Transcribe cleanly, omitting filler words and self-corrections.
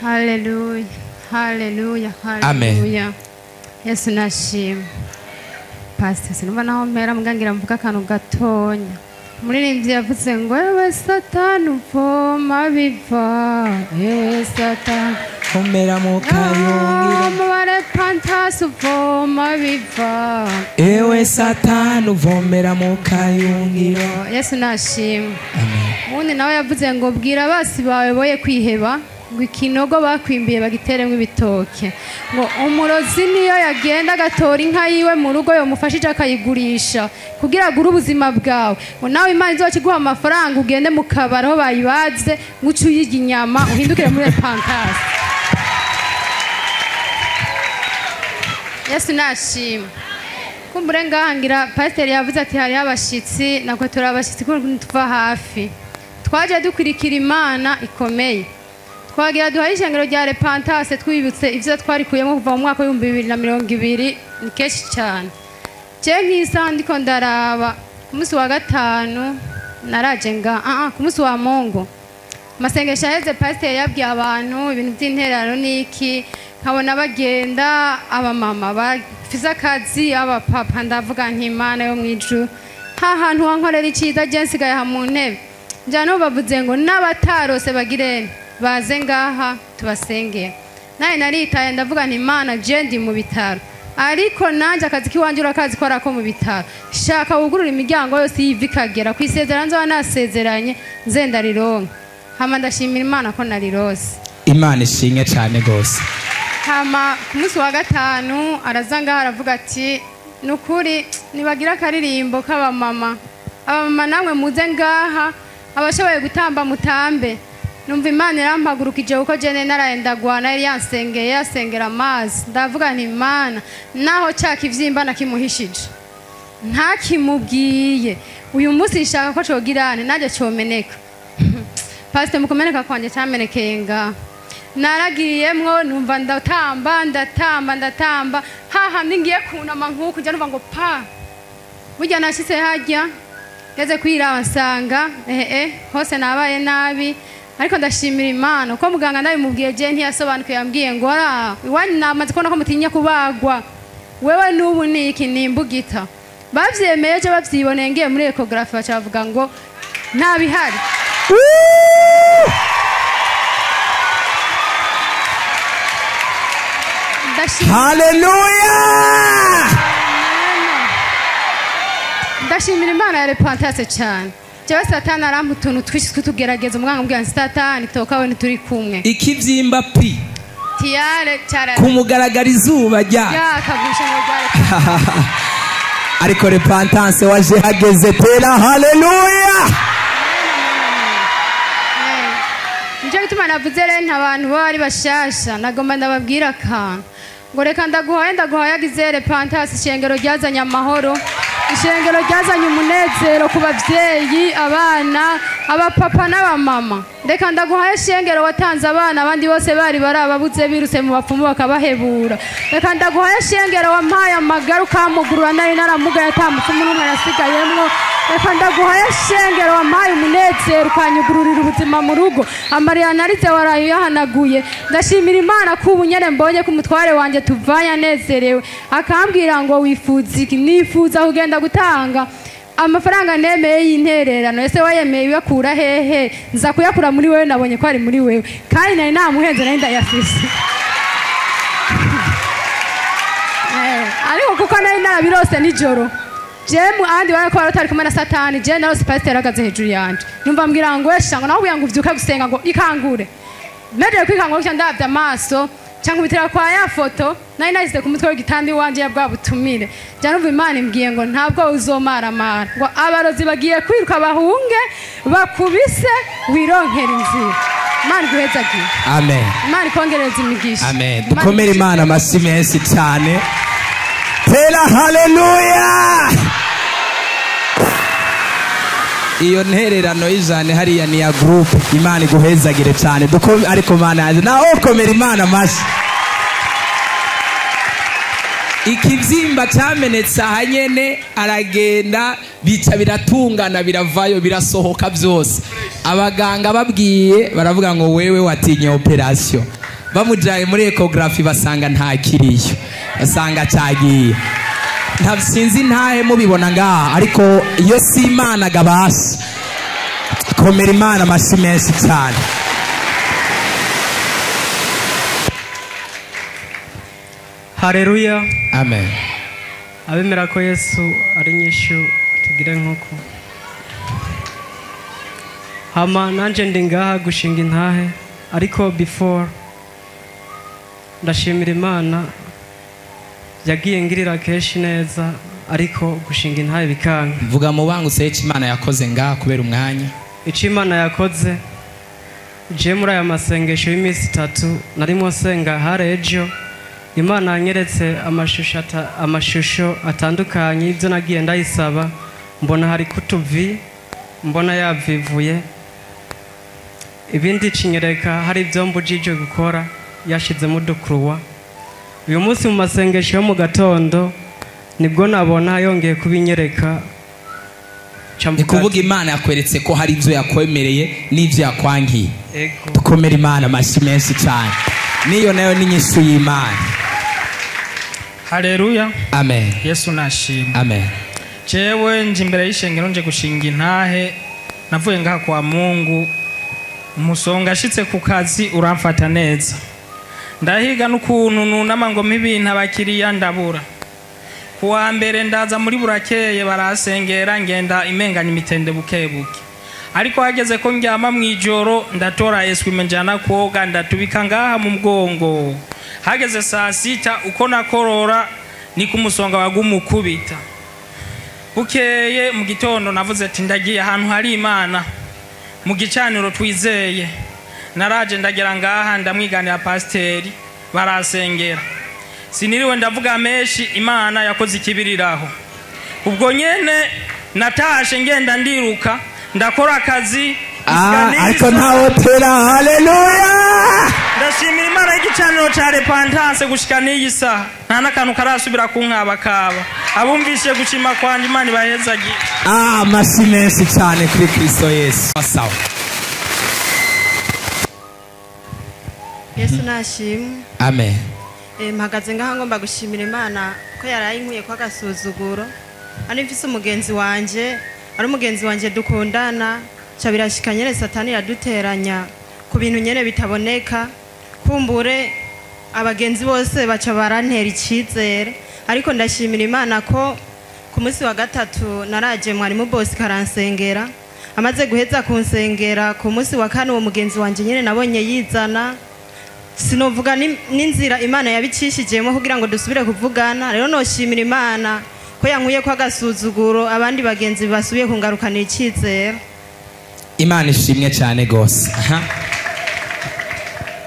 Haleluya, haleluya, haleluya. Yesu nashimwe. Pastor, sinumva naho mpera mugangira mvuga akantu gatonya. Umuririmbyi yavuze ngo ewe Satani uvoma biva, ewe Satani Komera mu kayungiro, mubare pantasi uvoma biva, ewe Satani uvomera mu kayungiro. Yesu nashimwe. Ubundi nawe yavuze ngo bwira abasi bawe boye kwiheba, ngo ikinogo bakwimbiye bagiteremo ibitoke, ngo umurozi niyo yagenda agatora inka yiwe mu rugo yomufashije akayigurisha kugira agure ubuzima bwawe, ngo nawe Imana izokiguha amafaranga ugende mu kabari aho bayibaze ngo uce uyirya inyama uhindukire muri pantasi. Yesu nashimwe. Kumbure ngahangira pasiteri yavuze ati hariho abashitsi, nako turi abashitsi kuko tuva hafi, twaje dukurikira Imana ikomeye. Twagira duhaye ishengero rya Repentance twibutse ivyo twarikuyemo kuva mu mwaka w'ibihumbi bibiri na mirongo ibiri, ni kenshi cyane. Je nk'isaha ndiko ndaraba ku munsi wa gatanu naraje nga ku munsi wa Mungu amasengesho aheze, pasiteri yabwiye abantu ibintu by'intererano n'iki, nkabona bagenda abamama bafise akazi, abapapa, ndavuga nti Imana yo mw'ijuru ha hantu wankorera iciza, je nsigaye aha mu ntebe. Nja no bavuze ngo n'abatarose bagirene baze ngaha tubasengera. Naye naritaye ndavuga nti Imana je ndi mu bitaro, ariko nanje akazi kiwanje urakazi ko arako mu bitaro, shaka wugurura imiryango yose yiva ikagera kwisezerana nzoba nasezeranye nze ndarironka. Hama ndashimira Imana ko narirose. Imana ishimwe cyane gose. Hama ku munsi wa gatanu araza ngaha aravuga ati nukuri nibagira akaririmbo k'abamama, abamama namwe muze ngaha, abashoboye gutamba mutambe. Numva Imana irampagurukije kuko jene naraye ndagwana, yari yansengeye yasengera amazi. Ndavuga nti Imana naho cya kivyimba nakimuhishije ntakimubwiye, uyu munsi nshaka ko cogirane nanjye comeneka. Pastor, mukumeneka kwanje cyamenekeye ngaha, naragiyemwo numva ndatamba ndatamba ndatamba, hahandi ngiye kunama nkuku njya numva ngo pa, burya nashitse harya ngeze kwiraba nsanga hose nabaye nabi. Ariko ndashimira Imana ko muganga ndabimubwiye je ntiyasobanukiwe, yambwiye ngo ara iwanyu namaze kubona ko mutinya kubagwa, wewe n'ubu niki nimbugita. Bavyemeye je bavyiboneye, ngiye muri ecographe baca bavuga ngo nta bihari. Haleluya! Ndashimira Imana ya Repentance cyane. Jewe Satani arampa utuntu twinshi tw'utugerageza, umwana ambwira nti Satani toka we ntituri kumwe. Ikivyimba pi tiyare cyara kumugaragara izuba rya yakagusha ngo ryare. Ariko Repentance waje hageze tera haleluya. Nico gituma navuze rero nta bantu baba ari bashasha, nagomba ndababwira akantu ngo reka ndaguhaye ndaguhaye agize Repentance, ishengero ryazanye amahoro, ishengero ryazanye umunezero ku bavyeyi, abana, abapapa n'abamama. Reka ndaguhaye ishengero watanze abana abandi bose bari barababuze birutse mu bapfumu bakabahebura. Reka ndaguhaye ishengero wampaye amagara ukamugurura nari naramugaye ata mupfumu n'umwe yasigayemwo. Reka ndaguhaye ishengero wampaye umunezero ukanyugururira ubuzima mu rugo, amarira narize waraye uyahanaguye. Ndashimira Imana ko ubu nyene mbonye ko umutware wanje tuvanye anezerewe, akambwira ngo wifuza iki? Nifuza kugenda gutanga amafaranga nemeye y'intererano. Ese wayemeye uyakura hehe? Nza kuyakura muri wewe, nabonye ko ari muri wewe, kandi nari namuhenze nari ndayafise. Ariko kuko nari narabirose nijoro, jemu andi bari ko batari kumwe na Satani, je narose pasiteri ahagaze hejuru yanje, numva mbwira ngo esha ngo nawe ngo uvyuke gusenga ngo ikangure. Mejeje kwikangura gutya ndavye amaso cyangwa bitira kwa ya foto nari nashyize ku mutwe w'igitanda iwanje ya bwa butumire. Njya numva Imana imbwiye ngo ntabwo uzomaramara, ngo abarozi bagiye kwiruka bahunge bakubise wironkera inzira. Imana iguhezagiye. Amen. Imana ikongereze imigisha. Amen. Dukomere Imana amashyi menshi cyane. Tera haleluya. Iyo ntererano y'ijana hariya ni ya group. Imana iguhezagire cyane. Dukomere ariko Mana yanjye nawe ukomera Imana amashyi. Ikibyimba cyamenetse ahanyene aragenda bica biratungana biravayo birasohoka byose. Abaganga babwiye baravuga ngo wewe watinye operation. Bamujanye muri échographie basanga nta kiriyo, basanga cyagiye. Nta sinzi ntahe mubibona ngaha, ariko iyo si Imana gabasha. Komera Imana amashyi menshi cyane. Haleluya. Amen. Abemera ko Yesu ari nyishu tugire nkuko. Hama nanje ndi ngaha gushinga intahe, ariko before ndashimira Imana yagiye ngirira kenshi neza, ariko gushinga intahe bikanga. Vuga mu bangutse icyo Imana yakoze ngaha kubera umwanya. Icyo Imana yakoze je muri aya masengesho y'iminsi 3 narimo senga harejo, Imana yanyeretse amashusho atandukanye y'ibyo nagiye ndayisaba, mbona hari kutuvi, mbona yavivuye, ibindi cinyereka hari ibyo mbujije gukora yashizemo udukuruwa. Uyu munsi mu masengesho yo mu gatondo nibwo nabona yongeye kubinyereka. Ni kuvuga Imana yakweretse ko hari ibyo yakwemereye n'ibyo yakwangiye. Dukomere Imana amashyi menshi cyane. Niyo nayo ni nyishu y'Imana. Haleluya. Amen. Yesu nashimwe. Amen. Jewe nje imbere y'ishengero nje gushinga intahe, navuye ngaha kwa Mungu, umusonga ashitse ku kazi uramfata neza. Ndahiga n'ukuntu nunama ngo ibintu abakiriya ndabura. Kuwa mbere ndaza muri burakeye barasengera, ngenda imenganya imitende bukebuke. Ariko hageze ko ndyama mwijoro ndatora eswime njana koga ndatubika ngaha mu mgongo. Hageze saa 6 uko nakorora ni kumusonga wagumukubita. Bukeye mu gitondo navuze ati ndagiye ahantu hari Imana mu gicaniro twizeye. Naraje ndagera ngaha ndamwiganira pasiteri barasengera. Siniriwe ndavuga menshi, Imana yakoze ikibiriraho. Ubwo nyene natashe ngenda ndiruka ndakora akazi. Ariko ntawotera. Haleluya. Ndashimira Imana y'igicaniro ca repentance gushika n'iyi saha nta n'akantu karasubira kunkaba kaba. Abumvishe gushima kwanje Imana ibahezagiye. Amashyi menshi cyane kuri Kristo Yesu. Sawa. Yesu nashimwe. Amen. Mpagaze ngaha ngomba gushimira Imana ko yaraye inkuye kwa gasuzuguro. Ari mfise umugenzi wanje, ari umugenzi wanje dukundana, ca birashika nyene Satani yaduteranya ku bintu nyene bitaboneka. Kumbure abagenzi bose baca barantera icizere, ariko ndashimira Imana ko ku munsi wa 3 naraje mwarimu boss karansengera. Amaze guheza kunsengera ku munsi wa 4 uwo mugenzi wanje nyene nabonye yizana. Sinovuga n'inzira Imana yabicishijemo kugira ngo dusubire kuvugana. Rero noshimira Imana ko yankuye kwa gasuzuguro, abandi bagenzi basubiye kungarukanira icizere. Imana ishimwe cyane gose. Aha.